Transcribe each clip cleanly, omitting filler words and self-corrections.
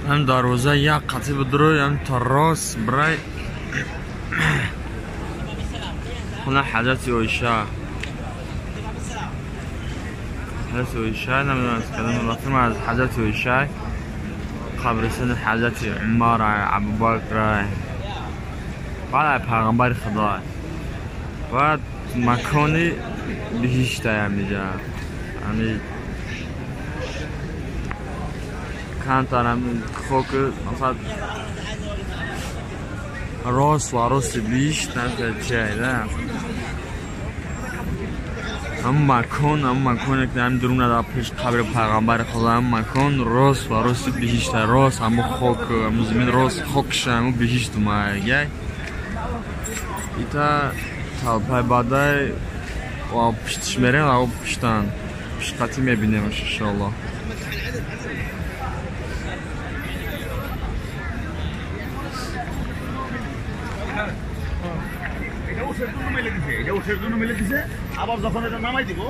Ҳам дарвоза як қатъи бидурӯй, ҳам то рост бирай хона ҳазрати Оиша. Ҳазрати Оиша намедонам аз кадом вақти аз ҳазрати Оиша қабристони ҳазрати Умар, Абубакр, баъд пайғамбари Худо, баъд макони биҳишта ҳамиҷа. Ҳами камтар ҳами хок масалан рост ва рости биҳишт чиайда. Ҳам макон, ҳам маконе ки ҳам дуруна дар пеш қабри пайғамбари Худо, ҳам макон рост ва рости биҳишта, рост ҳаму хок, ҳаму замин рост хокша ҳаму биҳишт омадагай. Ита талпай бадай ва пиштиш мерем ва пиштан пишқатӣ мебинем иншоаллоҳ. আবার যখন এটা নামাই দিব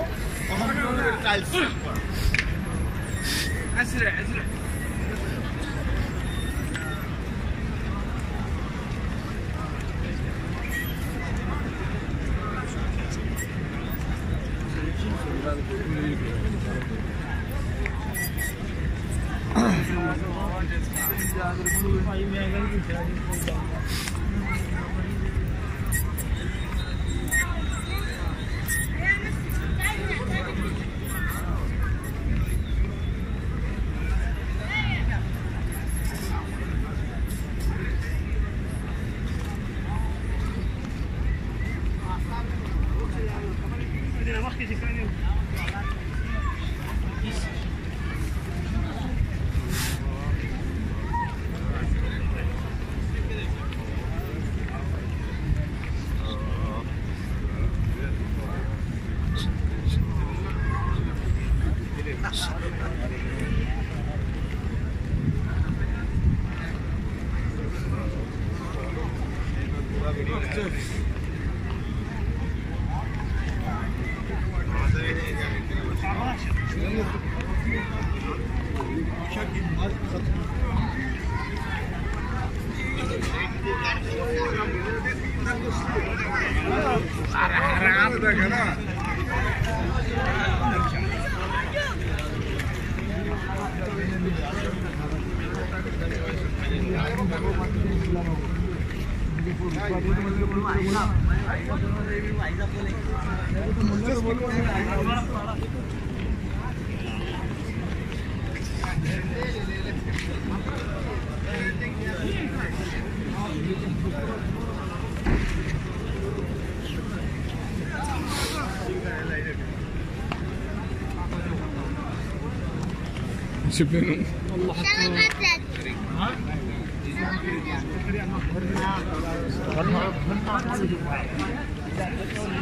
তখন টাইলস আসরে আসরে।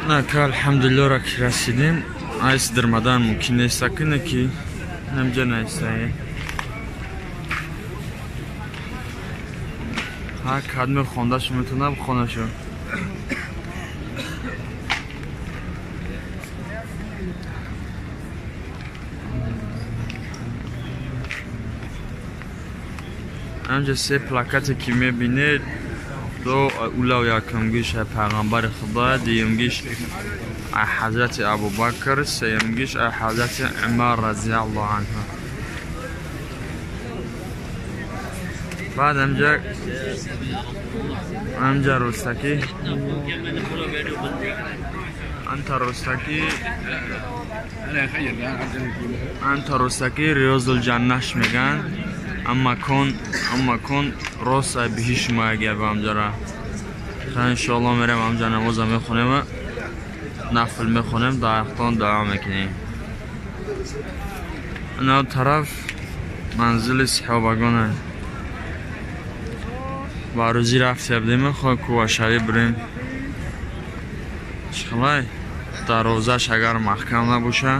Нака алҳамдулиллоҳ ра ки расидем. Айс дармадан мумкин нест, акине ки ҳамҷа наистае. Ҳар кадме хондашу метавонад бихонашу. Ҳамҷа се плакате ки мебинед, до улав якумгиш пайғамбари Худо, дуюмгиш ҳазрати Абубакр, сеюмгиш ҳазрати Умар разиаллоҳу анҳу. Баъд ҳамҷа рустакӣ, анта рустакӣ, анта рустакӣ Риёзулҷаннаш мегӯянд. Ам макон рост ай биҳишт омадагай ба ҳамҷара. Иншоаллоҳ мерем ҳамҷа намоза мехонем, нафл мехонем, дарахтон дуо мекунем. Ина тараф манзили саҳобагона. Ба рӯзӣ рафта будем, хоҳ кувашавӣ бирем. Чӣ дарвозааш агар маҳкам набоша.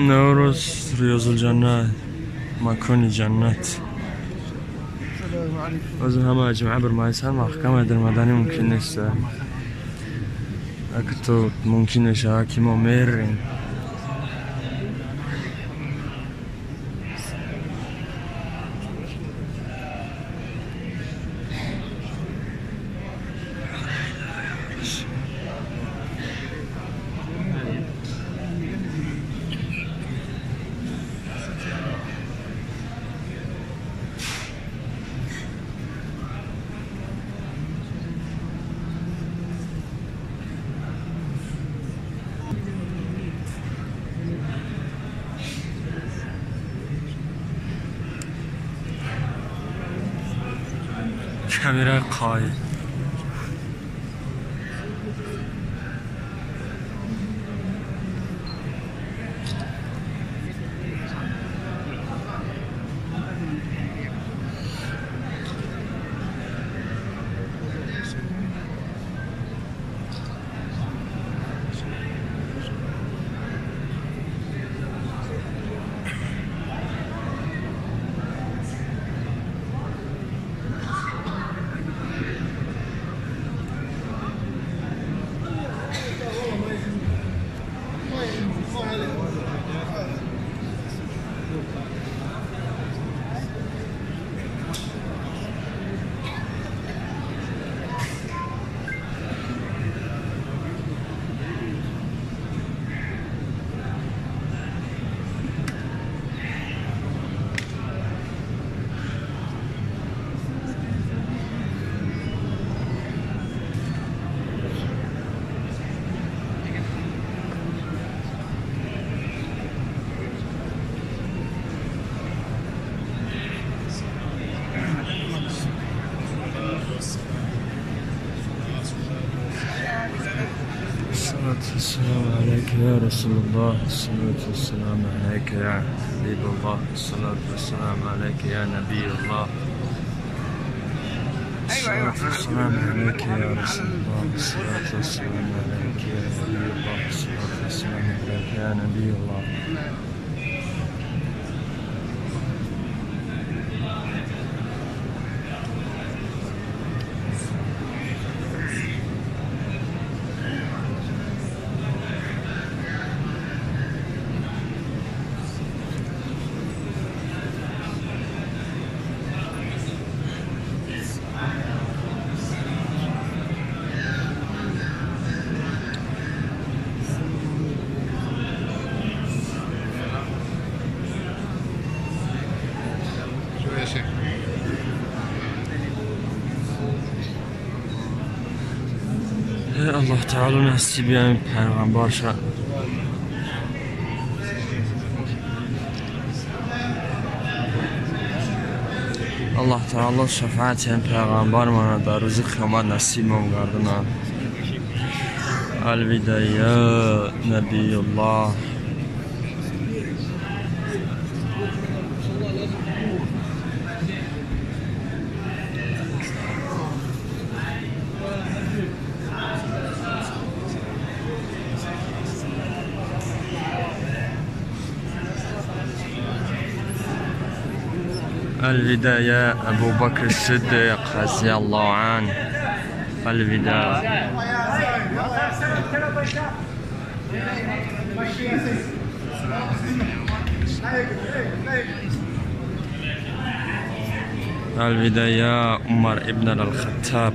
نوروز ریاض الجنة مکان جنت. باز همه جمعه بر مایسان محکمه در مدنی ممکن نیست. اگه تو ممکن نشه که ما میریم. کامرا قای السلام عليك يا رسول الله، الصلاة والسلام عليك يا حبيب الله، الصلاة والسلام عليك يا نبي الله، الصلاة والسلام عليك يا رسول الله، الصلاة والسلام عليك يا نبي الله، الصلاة والسلام عليك يا نبي الله. الله تعالی نصیب این پیغمبر شد. الله تعالی شفاعت این پیغمبر من در روز قیامت نصیب ما گرداند. الوداع یا نبی الله. الوداع يا أبو بكر الصديق رضي الله عنه. الوداع. الوداع يا عمر ابن الخطاب.